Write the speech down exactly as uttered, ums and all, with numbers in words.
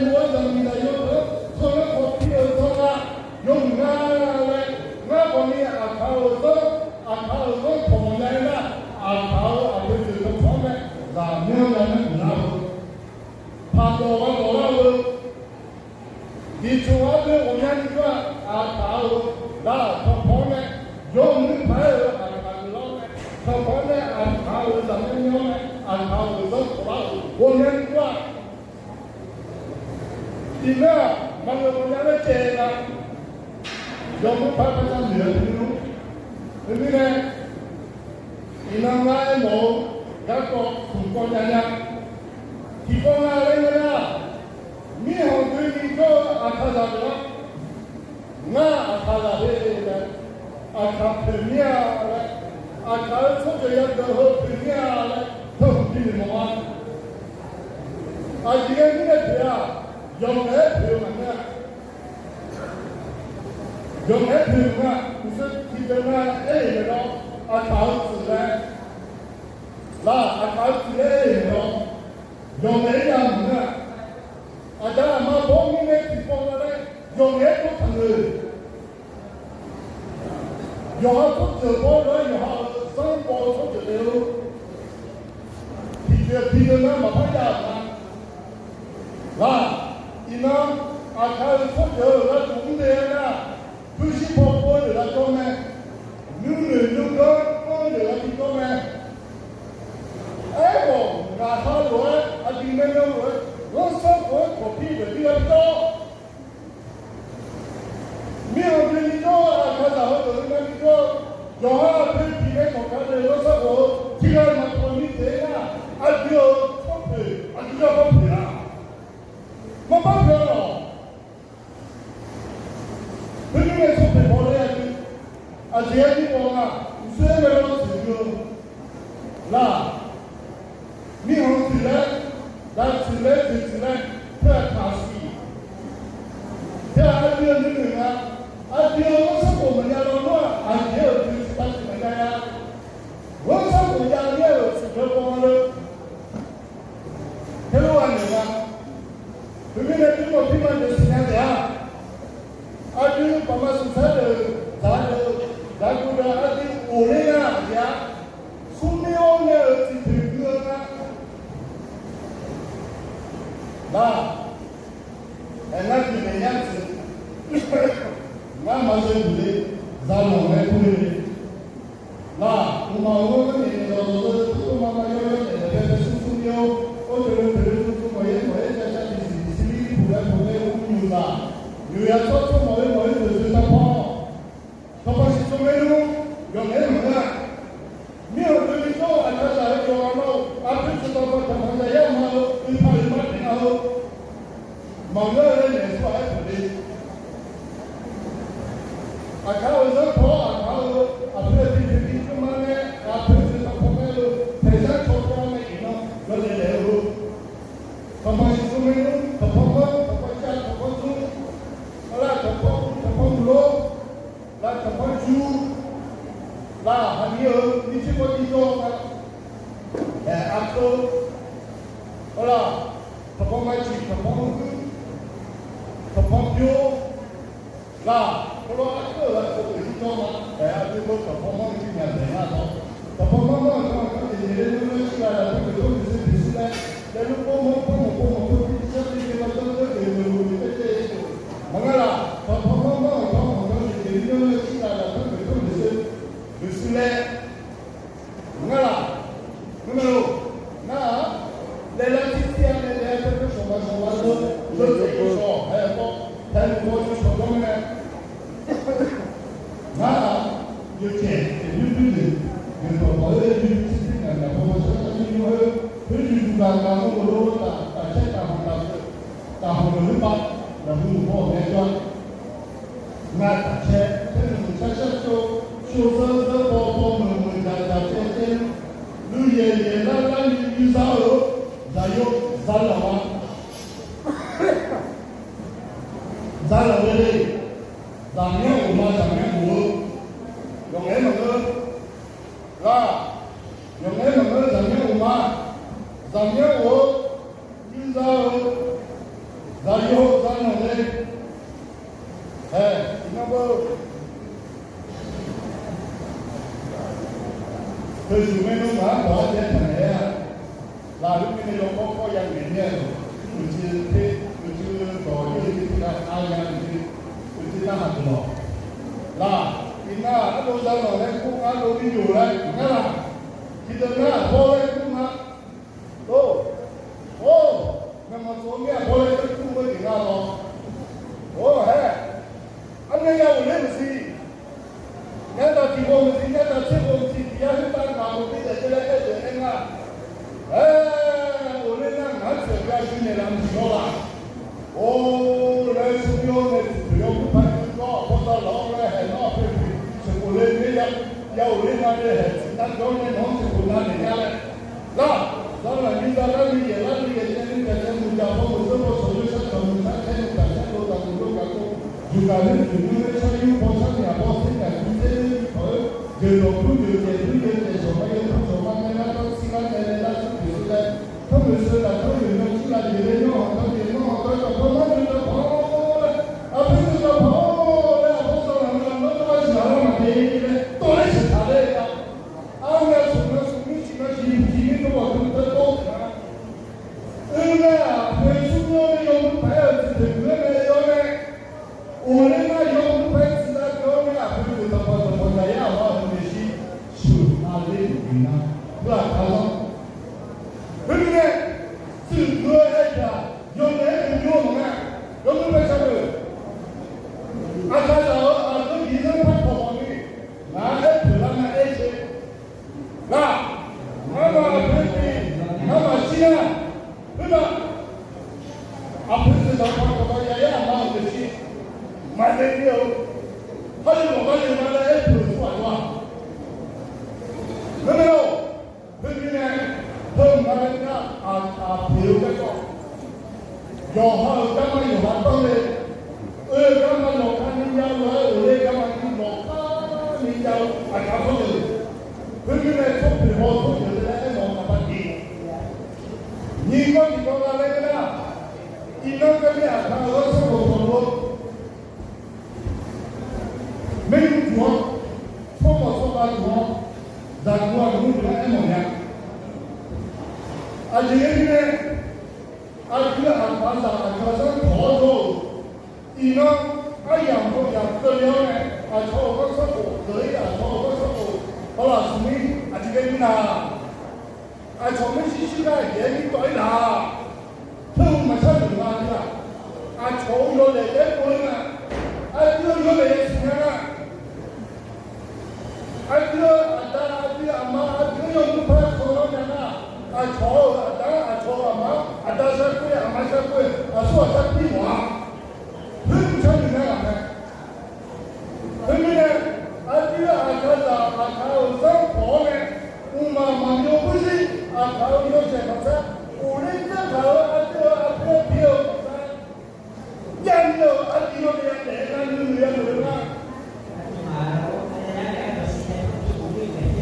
Aqyawf-euq zaqmiq zaqyo-anr tanqnymr khawf pi-euq tsawrhaq yawmuiq nga laer, ngar khawfni Aqkaq-euq zanr, Aqkaq-euq zanr tawq mawf nya-aer nar, Aqkaq-euq aqpoeq deuq tanqpanq-anr mae, zaqmyanr nya nar guiqlar-eu, paqdawq ghaq dawq lar-eu, diqtmq arpoeq ghawqmyani jawr-aq, Aqkaq-euq ghaq tanqpanq-anr mae, yawmuiq paq-aer-euq Aqkaq deuq lar-awr mae, tanqpanq-anr mae, Aqkaq-euq zaqmyanr myanr-awr mae, Aqkaq-euq zanr tawq lar-euq ghawqmyani jawr-aq, iqnan-aq, maqngeur mawfnya laer caev nga. Yawmuiq paq-aer par nar noeq-eu teumirnae, iqnan ngar aermawf-eu garkawv smq kawv nya nya. Tiqkawv nga laer ngeur nar, mirkhanq doeni jawr-eu Aqkaqzaq deuq-anr, ngar Aqkaqzaq le laer, Aqkaq poeq mir-a laer, Aqkaq-euq tsawrjeuq yadeuq heu poeq mir-a laer teuhmq binoeq mawf-a. Aqjeq ghae mirnae poeq-aq, yawqngaef-aer poeq-eu maqngeur-a. Yawqngaef-aer poeq-eu maqngeur-a. Uqshoe tiqdeuq nga aer-eu maqngeur-a. Aqkaq-euq tsuif laer, laq, Aqkaq-euq tsuif laer aer-eu maqngeur-a. Yawqngaef-aer ya maqngeur-a. Aqda aqma bawr mirnae tiqkawv nga laer yawqngaef-aer dawr taq-eu Yawqha tsawrjeuq bawr lof-aer yawqha-euq zanr baw-eu tsawrjeuq taef-eu, tiqjeq tiqjeq nar maqpar jav-euq ma. Laq, iqnan Aqkaq-euq tsawrjeuq-euq gharduq mr le-aer nar, pyurshuir paw paw-eu deuq lavjawr mae, nuinoeq nuiganr-anr deuq lav bijawr mae. Aerkhawf, ngaqha lof-aer aqdui maernmr lof-aer ghanrsanrkhof-aer kawqpir deuq bi lav bijawr. Mirkhanq doeni jawr-eu Aqkaqzaq heudeuq-anr nar bijawr-eu, yawqha aqpoeq tiq ghae tawq gaq naeq-eu ghanrsanrkhof-eu tiq ghaq maqtawq ni deuq-aer nar, aqdui-euq tsawrpoeq aqdui yawr ghanrpoeq-a. Maqpar poeq-a lawq. Khoermirnae tsawrpoeq baw ler-a dui, aqjeq-aer bi baw nga, uqshoe-aer ghae-awr tsuif dui-eu laq. Mirkhanq tsuif laer, dav tsuif laer, tsuif tsuif laer, teu-aq taqsiq. Teu-aq aqdui-euq nuinoeq nga, aqdui-euq ghanrsanrkhof maqjav lawnmr-aq, aqjeq-aer-euq tsuif tsuif taqsiq maqjav-a. Ghanrsanrkhof jav mir-euq tsuif deuq baw nga lor. Heulof-aer noeq nga. Khoermirnae, dui mawf pirma deuq siqnya taef-a. Aqdui paqma smq sar deuq, dzaq deuq, dzaq deuq aqdui ghofler nar aqjeq-a. Smrmir-awr nae-euq tiqpoeq gui-eu nga. Nar, aernar tiqpoeq nya tsuif, ngar maqzeu duq le, zalawq nae kur le. Laq, mqmaq-euq ghanr naeq-aer dawq dawq-eu tawrtawr mama yawr yawr naeq-aer bae bae smr smr mir-awr, or teulof teulof smr smr mawq-aer mawq-aer jav jav tiqsiq tiqsiq mir puq laer puq laer ur nyoq zaq, nyoq ya tsawr tsawr mawq-aer mawq-aer deuq deuq taq paw. Tanqpanq siqtsov maernmr, yawqnaeq-aer maqngeur-a. Mirkhanq doeni jawr-eu Aqkaqzaq-euq yawqghaq lawr-eu aqpoeq tsuif tanqpanq tanqpanq zaqyar ma-eu oeqpaq oeqma taef nga-eu, maqngeur-eu laer naeq-aer tsawrhaq-aer taqle. Aqkaq-euq zanrpawr-awr Aqkaq-euq aqpoeq aqpoeq tiqpoeq tiqpoeq ma nae aqpoeq tsuif tanqpanq nae-eu paeqzar cawba nae iqnan yawdaef daef-eu. Tanqpanq siqtsov maernmr, tanqpanq manr, tanqpanq cav, tanqpanq dzmr, laf tanqpanq uq tanqpanq uq lor, laf tanqpanq jur, laf haqnir-euq mirjir kawv jir jawr-eu ma, aer arkeuv, laf tanqpanq maciq, tanqpanq huir, tanqpanq byov, laf heulof arkeuv-euq lafkhoer oeq jir jawr ma. Aer ardui khoer tanqpanq manr-eu jir myaq daeq nar dawr, tanqpanq manr manr-euq tanqpanq jeq jeq laer nymr nar shir ghaq lafkhoer geuf tawr geuf sher geuf shir laer, laer lur pov mawr pov mawq pov mawq pov jir jir shar jir jir ma jawr jawr jeq geuf geuf jeq jaer jaer-eu. Maqngeur laf, tanqpanq manr manr-euq tanqpanq jeq jeq nymr nar shir ghaq lafkhoer geuf tawr geuf sher geuf shir laer. Ngar laf, ngar mae-or, ngar-aq, laeqlav tir tir-a nae laeqlav tir tir shawq ma shawq ma deu, deu tser shawq hae-awr, taeq luf baw-eu shawq jawr mae. Ngar-aq, yawcaeq taeq nymr nymr deuq, yawdawq baq-aer yawdui tir tir ngaq ngaq baw baw shar shar nymr nymr-aer, khoer yawdui gaq gaq-awr gawqlor taf taf caer taf hawq taf teu, taf hawq lawq nymr pav, lafhu luf baw-awq nae jawr-a. Ngar taf caer, caer meuq meuq shar shar tsov, tsov zeur zeur baw baw meuq meuq dzaq dzaq caev caev, luv yaeq yaeq lar lar ni yur zar-eu, zaqyo zalawq ma. Zalawq le le, zaqmyanr of ma, zaqmyanr of-eu, yawqngaef-aer maqngeur. Ghaq, yawqngaef-aer maqngeur, zaqmyanr of ma, zaqmyanr of-eu, yur zar-eu, Zaqyo zananq le, ae, iqnan beu, teujuq maernmr ngaq-anr dawq-anr jaev taqngaeq-aer-a. Laf, khoermirnae yawkawr kawr ya ngaeq mir-a lor. Uicuiv te, uicuiv dawq-ir uicuiv tiqghaq aqya uicuiv, uicuiv narhaq deuq lawq. Laf, iqnan ardov zananq laer kur ngar, ardov ir yoq laer kur ngar laq. Tiqdeuq nar aqbawr laer kur ngar. Or, or, maeqmanq tsov-eu mir aqbawr laer kur-eu jeq ngar lawr. Or, haer, armyav ya ghofler maqsiq. Nyartaq tiq ghov maqsiq, nyartaq tser ghov maqsiq, tiq yar khoertav ngaq ghofler daef-eu laer aerdeuq aer nga. Aer, ghofler nar ngaq-anr tsaeq-eu gar yur naeq laf maqsiq lawr laq. Or, laer smr-awr nae tiqpoeq yawmuiq paq-aer jawr-awr, aqbawr dawq lawq-awr laer haeq nawr aqpoeq poeq tsaeq khof le nae ya, ya ghofler nga nae haeq tiqnar jawr nae nawq-anr tsaeq khof nav naeq nya laer. Lar, zanlaq nymr za lar ni yaeq lar ni yaeq caev ni gaq caev muiq jaq paw meuq zeur paw shawq yawshar shawq muiq shar caer ni taq caer dov taq muiq dov gaq dov, juq gaq nymr juq nymr nymr shar yur paw shar ni aqbawr tser nyaf yur tser nymr yur tawq-eu, jeuq dawq kur jeuq caev dui yeu caev shawq ma yeu kur shawq ma nae lar dawr tsir lar nae nae lar tsir pyeuf shir laer, tanrmeuq sheu laf tanrmeuq yawjir laf jeq laer nyanr hawq tanrjeq nyanr hawq tawr-aer dawq paw mar jeuq dawq paw laer, aqpoeq jeuq dawq paw laer aqbawr zanlaq-eu ghawqmyanr dawr-aer sheuq lar lar maqdaef laer tawv laer sheuq taq laer-a. Arhu nae sheuq na sheuq nymr sheuq na sheuq nymr sheuq nymr tawv ghawq dui tawv tawv-eu taq-a. Oe nae aqpoeq smr nymr nae yawmuiq paq-aer-euq tiqpoeq guiq-aer nae yawr nae, ghofler nar yawmuiq paq-aer tiqdav guiq-awr nae aqpoeq deuq dawqpawq dawqpawq taq-aer aqma-euq maeqshi sheuq aqler-euq guiq nar, heu-aq taq-awr. Khoermirnae, tsuif guiq-eu aer-aq, yawmuiq aer-eu yawmuiq nar, yawmuiq paq-aer shar-eu, aqkaqzaq-euq aqgeu diqzanr par tawq mawf ni, ngaq-anr aer peuq lar nar aer sher. Lar, ngar ma aqpoeq tiq, ngar maqshir nar, khoernar, aqpoeq tiq zaq pa tawq ma ya yar aqma-euq maeqshi maqdaef ni-eu, harluf mawf gar le ma laer aer peuq-eu tsawrhaq dawr-aq. Ngar mae lor, khoermirnae, heu mq ma laer nar, aqpoeq-eu garkawv yawqha-euq garma yawqha danr le. Oe-eu garma yawqha ni ya lof-aer ghofler garma ni yawqha ni ya-eu aqkar tsawrjeuq. Khoermirnae tsawrpoeq haw tsawrjeuq laer aermawf-eu aqbar jeq. Nyiq kawv tiq kawv ghaq laer nar, iqnan keuvni aqkar-euq ghanr sanrkhof tanqluf-eu maernmr duq-anr, tsawrmawq tsawrkhav duq-anr, zaqguq aqnymr duq-anr aermawf nya. Aqjeq mirnae, aqdui aqkaqzaq aqkaqzanr tawq-awr jawr-euq, iqnan aryamq dov yamq keuvle-awr nae, aqcawq-euq ghanr sanrkhof deuq-ir aqcawq-euq ghanr sanrkhof bala smq-ir aqjeq ghae mirnae, aqcawq maershir shir gar aqjeq-aer mirtawv-ir laq. Teu maqshar deuq ma aqdui-aq, aqcawq-euq yawlaeq laer pov-ir nga. Aqdui-euq yawlaeq ya siqnya nga. Aqdui-euq aqda, aqdui aqma, aqdui-euq yawmuiq par khanqlanr nya nar, aqcawq-euq aqda-anr aqcawq-euq aqma-anr aqda sharkhoer aqma sharkhoer aqsur aqsar pir mawf-a.